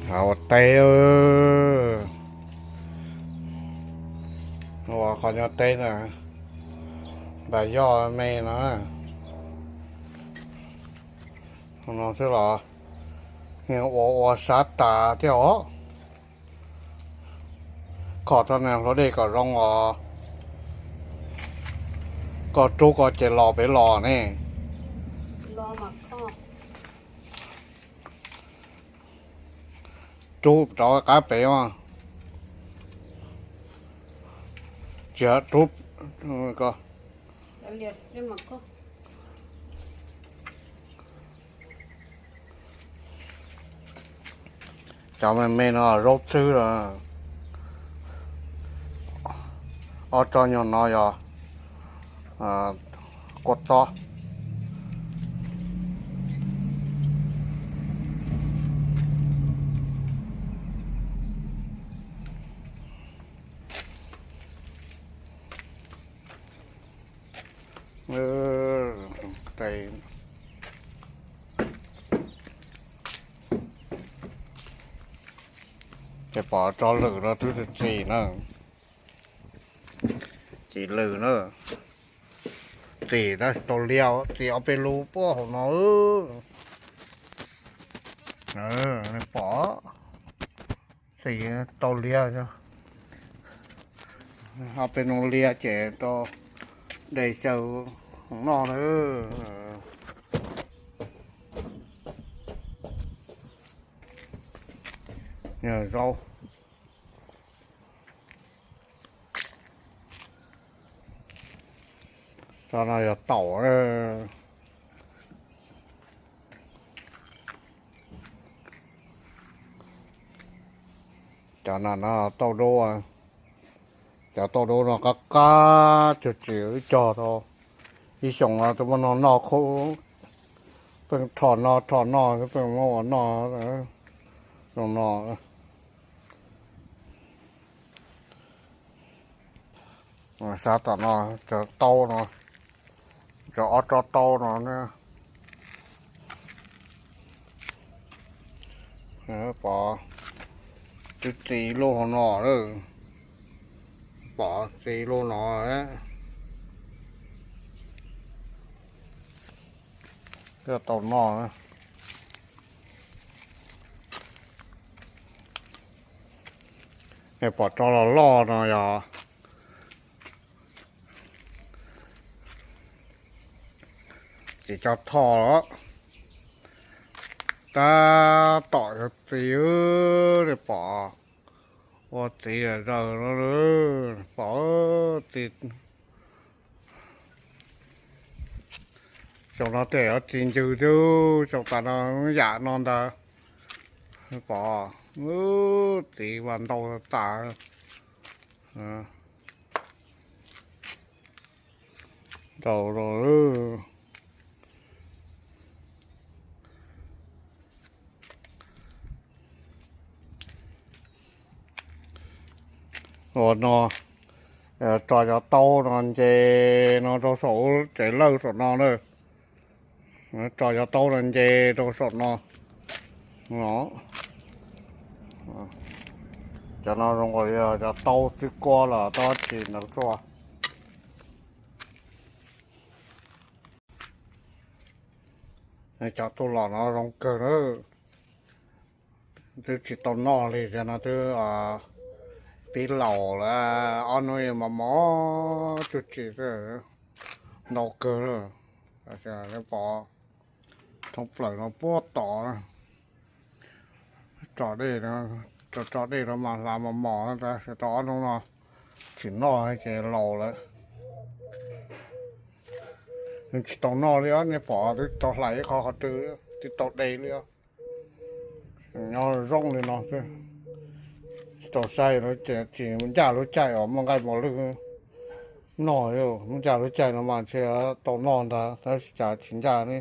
Ua teb, ua qhov nyuag teb na, ntas yoj me no, no xwb los ua ua sab tas thiab os. Kho tau niag hlua dej kom zoo os. Koj rub koj ces los pem los ne. Rub rov qab pem mas. Tsis rub, cov me me no zaub txhwb los. Ob tsob nyuag no yog kua txob. Ces pom tso lwm no twb tsis txi na. Txi lwm na. Txi tab tau liag, txi ob peb lub puag hauv no. Pom, txi tau liag, ob peb lub liag ces tau de xyaw noj na. Zaub. Cov no yog taum. Cov no no tauj dub, cov tauj dub no qab qab cuag tsis wb cog tau. Ib xyoos no twb muab no noj khub, pheej rho no rho no pheej muab ua noj zoo no. Sab tom no cov taub no, cov ob tsob taub no. Pom twb txi lub hauv no lawm, pom txi lub no. Twb tau noj. Pom tso los loj no yog txiv cov thoj los. Tab tom yuav txiv, pom ua txiv zawm no, pom txiv. Xyoo no tej yuav txiv ncw thiab, xyoo tas no yam no ntag. Pom txiv mas ntau tas. Ntau. Ua no, tso cov taub no nce no rau saum tsev lawj saum no na. Tso cov taub no nce rau saum no. Cov no zoo nkaus yog cov taub txwb kuab los tab tsis ntawd tuaj. Cov tuaj los no zoo kawg na. Twb tsis tau noj li, no twb pib laus lawm, ob hnub mos mos cuag tsis, ntau kawg. Pom thoob plaws no puag tod, tso dej, tso dej rau mas hla mos mos, tau ob hnub no tsis noj ces laus lawm. Tsis tau noj li os, nej pom twb tau hlais ib qho qhov twg, twb tau de li os. Nyob zoo li no xwb. Tsis tau saib lawm ces tsis ncaj lub caij os, muaj nqaij muaj lwj noj, muaj ncaj lub caij no mas ntshe tau noj ntag, tab sis cas tsis ncaj li.